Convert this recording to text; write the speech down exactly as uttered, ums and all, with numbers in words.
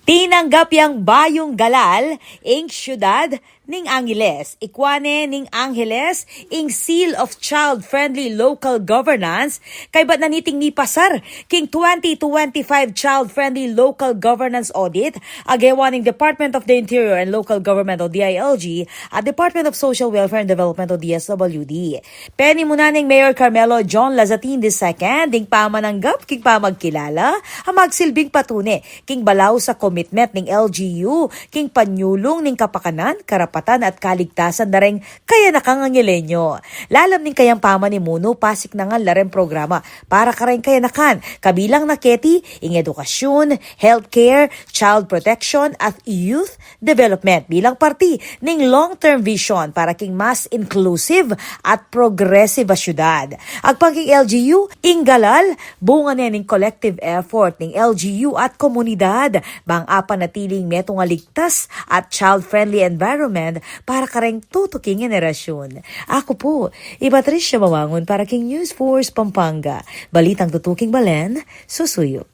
Tinanggap yang bayung galal ing syudad ning Angeles. Ikwa ne ning Angeles ing Seal of Child-Friendly Local Governance kaybat na niting mipasar king twenty twenty-five Child-Friendly Local Governance Audit a gewa ning Department of the Interior and Local Government o D I L G at Department of Social Welfare and Development o D S W D. Penimunan neng Mayor Carmelo John Lazatin the second ing pamananggap king pamagkilala a magsilbing patune king balaus a komitment ning L G U king panyulung ning kapakanan, karapatan at kaligtasan da reng kayanakang Angelenyo. Lalam ning kayang pamanimunu, pasiknangan la reng programa para kareng kayanakan, kabilang na keti ing edukasyun, healthcare, child protection at youth development bilang parti ning long-term vision para king mas inclusive at progressive a syudad. Agpang king L G U, ing galal bunga ne ning collective effort ning L G U at komunidad bang apanatiling metung a ligtas at child-friendly environment para kareng tutuking henerasyon. Aku pu i Patricia Mamangun para king News Force Pampanga. Balitang tutuking balen, susuyu.